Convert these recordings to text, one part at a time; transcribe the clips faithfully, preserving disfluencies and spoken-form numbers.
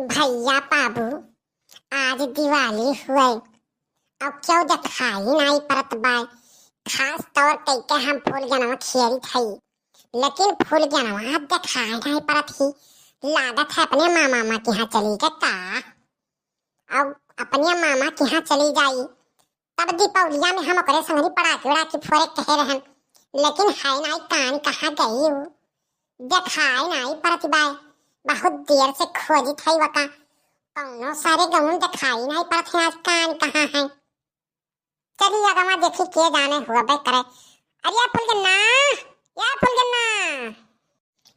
भैया बाबू, आज दिवाली हुए, अब क्यों देखाई नाई परत बाय? खास तौर कइके हम फुलगेनवा खियरित हई, लेकिन फुलगेनवा अब देखाई नाई परत ही। लागत है अपने मामा, मामा के यहाँ चली गए का? अब अपने मामा के यहाँ चली जाई, तब दीपावलिया में हम ओकरे संगरी पड़ाकी उड़ाकी फोरे कहे रहन, लेकिन है नाई, कान कहाँ गई उ? देखाई नाई परत बाय। बहुत देर से खोजित हई वका, कौनो सारे गौन देखाई नाई परत है, आज कान कहाँ है? चली अगवा देखी, के जाने हुआ बे करे। अरे या फुलगेना, या फुलगेना,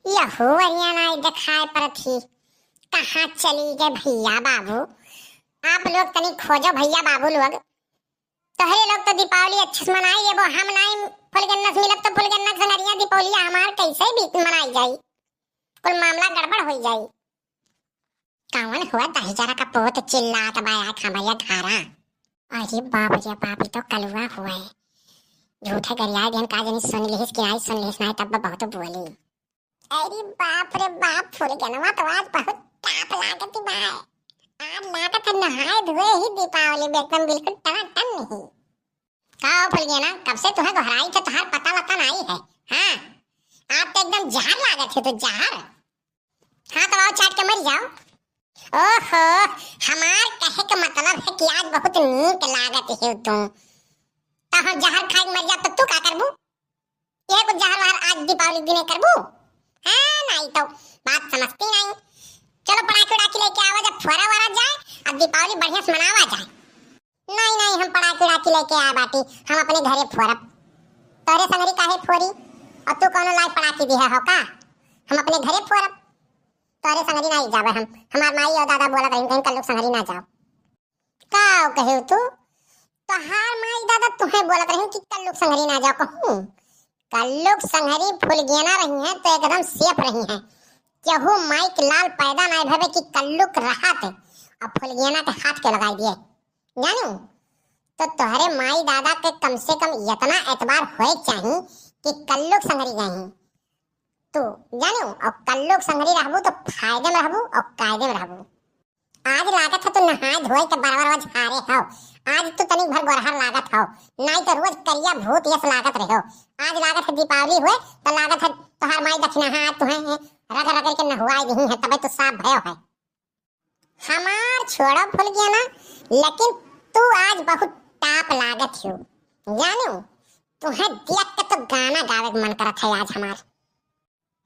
यहू अरिया नाई देखाई परत ही। कहाँ चली गए भैया बाबू? आप लोग तनी खोजो भैया बाबू लोग। तोहरे लोग तो दीपावली अच्छे से मनाई लेबो, हम नाई फुलगेना से मिलब तो फुलगेना के संगरिया दीपावलिया हमार कैसे भी मनाई जाई? कुल मामला गड़बड़ होई जाई। कौन हुआ दहिजरा का पोत चिल्लात बा आके हमरे घरा? अरे बाप रे बाप, ई तो कलुआ हुआ है। झूठे गरिया दिन का जनी सुन लिहिस कि नाई सुन लिहिस, नाई तब बहुत बोली। अरे बाप रे बाप, फुलगेनवा तो आज बहुत टाप लागत बा। आज लागत है नहाए धोए ही दीपावली में एकदम बिल्कुल टनाटन नहीं। का हो फुलगेना, कब से तुहे गोहराई थे, तुहार पता लता नाई है। हाँ, आप तो एकदम जहर लागत है, तो जहर। हाँ, तो आओ चाट के मर जाओ। ओहो, हमार कहे के मतलब है कि आज बहुत नीक लागत है तू। तो हम जहर खाए के मर जाओ तो तू का करबू? ये कुछ जहर वहर आज दीपावली दिने करबू? हाँ, नाई तो बात समझती नाई। चलो पड़ाकी उड़ाकी लेके आवा, जब फोरा वरा जाए, अब दीपावली बढ़िया से मनावा जाए। नाई, नाई, हम पड़ाकी उड़ाकी लेके आए बाटी, हम अपने घरे फोरब। तोरे संगरी काहे फोरी? और तू कौनो लाए पड़ाकी दिहे हो का? हम अपने घरे फोरब, तोरे संगरी नाई जावे हम। हमार माई और दादा बोलत रही, कहीं कल्लू संगरी ना जाओ। का कहे तू? तोहार माई दादा तुहे बोलत रही कि कल्लू संगरी ना जाओ कहूँ? कल्लू संगरी फुलगेना रही है तो एकदम safe रही है। केहू माई के लाल पैदा नाई भवे कि कल्लू के रहत और फुलगेना के हाथ के लगाई दिए। जानू, तो तोहरे माई दादा के कम से कम इतना एतबार होए के चाही कि कल्लू के संगरी गई तू, जानू, और कल्लू के संगरी रहबू तो फायदे में रहबू और कायदे में रहबू। आज लागत है तू नहाए धोए के बरबर झारे हो, आज तू तनिक भर गोरहर लागत हो, नाई तो रोज करिया भूत यस लागत रहो। आज लागत है दीपावली हुए तो लागत है तोहार माई दक्षिणा है, आज तुहे रगड़ रगड़ के नहुआई दिही है, तबे तू साफ भयो है। हमार छोड़ो फुलगेना, लेकिन तू आज बहुत टाप लागत हो। जानू, तुहे देख के तो गाना गावे के मन करत है आज हमार।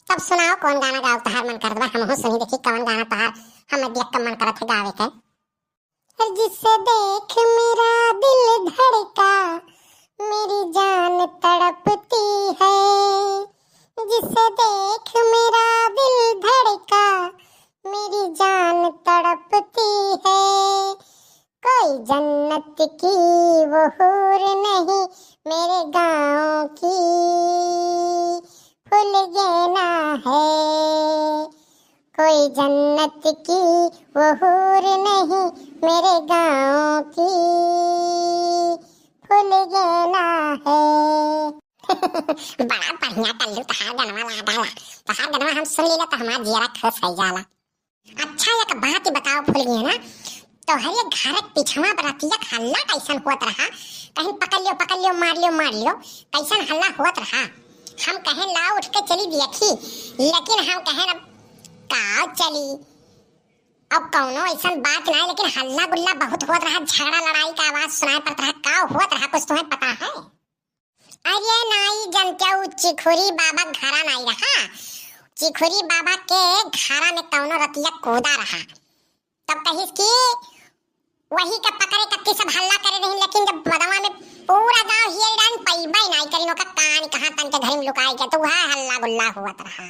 तब सुनाओ कौन गाना गावे तोहार मन करत बा, हमहू सुनी देखी कौन गाना तोहार हमें देख के मन करत है गावे के। जिसे देख मेरा दिल धड़का, मेरी जान तड़पती है। जिसे देख मेरा दिल धड़का, मेरी जान तड़पती है। कोई जन्नत की वो हूर नहीं मेरे गाँव की, फुलगेना है। कोई जन्नत की वो हूर नहीं मेरे गाँव की, फुलगेना है। बड़ा बढ़िया कल्लू तोहार गनवा लागा ला। तोहार गनवा हम सुन लीला तो हमार जियरा खुश हो जाला। अच्छा, एक बात बताओ फुलगेना, तोहरे घर के पिछवा बरतिया के हल्ला कैसन होत रहा? कहीं पकड़ लियो, पकड़ लियो, मार लियो, मार लियो, कैसन हल्ला होत रहा? हम कहें लाओ उठ के चली देखी, लेकिन हम कहें अब का चली, अब कौनो ऐसन बात नहीं, लेकिन हल्ला गुल्ला बहुत होत रहा, झगड़ा लड़ाई का आवाज सुनाई पड़त रहा। का होत रहा, कुछ तुम्हें पता है? अरे नाई जनते, उ चिखुरी बाबा घरा नाई रहा। चिखुरी बाबा के घरा में कौनो रतिया कूदा रहा। तब कहिस कि वही के पकड़े कत्ती सब हल्ला करे रही, लेकिन जब बदवा में पूरा गांव हियर डान पैबा ही नाई करिन, ओकर कान कहाँ तन के घरी में लुकाई के, तो वह हल्ला गुल्ला हुआ रहा।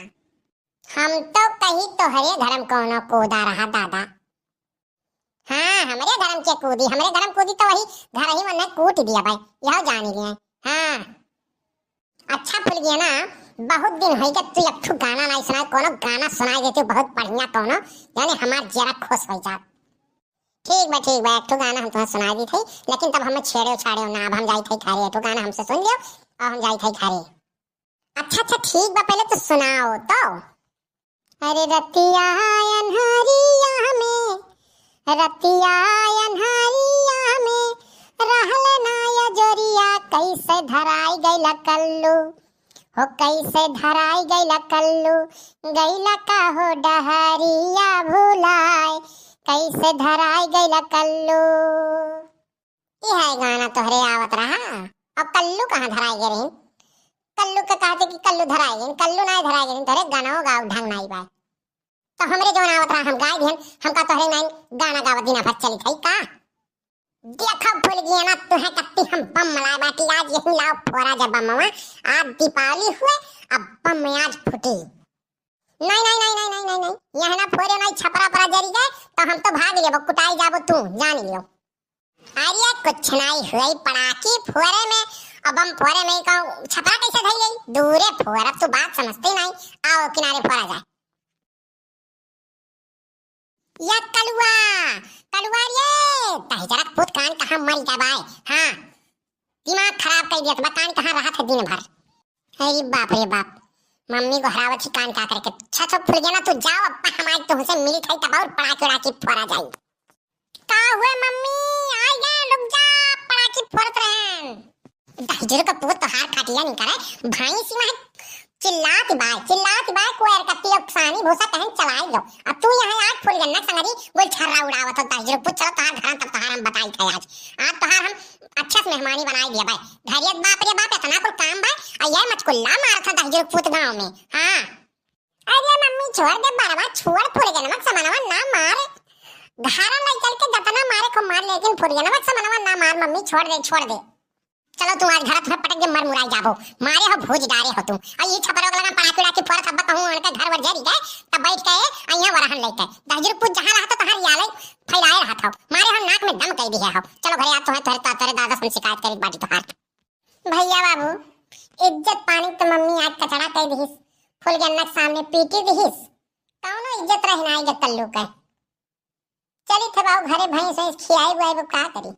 हम तो कही तोहरे घर में कौनो कूदा रहा दादा। हाँ, हमरे घर में के कूदी, हमरे घर में कूदी तो वही घर ही मन कूट दिया भाई, यह जानी लिए। हाँ। अच्छा फुलगेना, बहुत दिन हो गया तू एक ठो गाना नहीं सुनाए, कोनो गाना सुनाई देते बहुत बढ़िया कोनो, यानी हमार जरा खुश हो जात। ठीक बा, ठीक बा, एक ठो गाना हम तुम्हें सुनाई दी थी, लेकिन तब हमें छेड़े छाड़े ना, अब हम जाई थे घरे, एक ठो गाना हमसे सुन लियो और हम जाई थे घरे। अच्छा, अच्छा, ठीक बा, पहले तो सुनाओ तो। अरे रतिया अन्हरिया में रतिया अन्हरिया में रहल ना अजोरिया, कैसे धराई गइला कल्लू, हो कैसे धराई गइला कल्लू, गइला का हो डहरिया भुलाए, कैसे धराई गइला कल्लू। इहै गाना तोहरे आवत रहा, अब कल्लू कहाँ धराई गए रही? कल्लू के कहते कि कल्लू धराई गए, कल्लू नाहीं धराई गए, तोहरे गाना गाव ढंग नाहीं बा। तो हमरे जौन आवत रहा हम गाय दिहन, हमका तोहरे नाई गाना गावत दिना भर चली थई का? देखो फुलगेना, तुहे कत्ती हम बम मलाए बाटी, आज यही लाव फोरा जा बमवा, आज दीपावली हुए, अब बम आज फूटी। नाई, नाई, नाई, यह ना फोरे नाई छपरा परा जरी गए, तो हम तो भाग लेबो, कुटाई जाबो तू, जान लियो। अरे कुछ नाई हुई, पड़ाकी फोरे में, अब बम फोरे में कहूँ छपरा कैसे धई गई? दूरे फोरब, तू बात समझती नाई, आओ किनारे फोरा जाए। या कलुआ, कलुआ रे, दहिजरक पूत कान कहाँ मर गया बाय? हाँ, दिमाग खराब कर दिया बा, कान कहाँ रहत है दिन भर? अरे बाप रे बाप, मम्मी गोहरावत ही कान का करके। अच्छा, अच्छा, फुलगेना, तू जाओ, अब हम आज तुमसे मिली खाई तब और पड़ाकी उड़ाकी फोरा जाई। का हुए मम्मी? आ गया, रुक जा, पड़ाकी फोरत रहन। दहिजर का पूत तोहार खटिया नहीं करे, भैंस ही वहाँ चिल्लात बाय, चिल्लात बाय, कोयर कत्ती अब सानी भूसा कहन चलाई लो। अब तू यहाँ आग फुलगेना संगरी गोल छर्रा उड़ावत हो, दहिजर पूत, चलो तोहार घर तब तोहार हम बताई थे आज। आज तोहार हम अच्छा से मेहमानी बनाई दिया बाय। घरियत बाप रे बाप, इतना कुल काम बाय, आ ये मचकुल्ला मारत था दहिजर पूत गाँव में। हाँ। अरे मम्मी छोड़ दे बरवा, छोड़ फुलगेनवा के समनवा ना मार। घरन लई चल के जतना मारे को मार, लेकिन फुलगेनवा के समनवा ना मार मम्मी, छोड़ दे, छोड़ दे। चलो तू आज घर में पटक के मर मुराई जाबो, मारे हो भूज डारे हो तू। आ ये छपरा वाला ना पड़ाकी उड़ाकी फोरत हब्बा कहूँ उनके घर वर जरी गए, तब बैठ के अइया वरहन लेके। दहिजर पूत जहाँ रहा तो तहाँ रियाले फैलाए रहा था, मारे हम नाक में दम कह दिया हो। चलो घरे आ, तोहरे, तोहरे, तोहरे दादा से हम शिकायत करी बाटी तोहार। भैया बाबू, इज्जत पानी तो मम्मी आज कचड़ा कह दिहिस, फुलगेना के सामने पीटी दिहिस, कौनो इज्जत रह ना इज्जत कल्लू के। चली थे बाबू घरे भैंस वैंस खियाई बुआई का करी।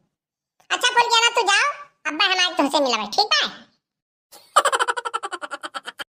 अच्छा फुलगेना तू जाओ, अब्बा हम आज तुमसे मिलबे, ठीक बा?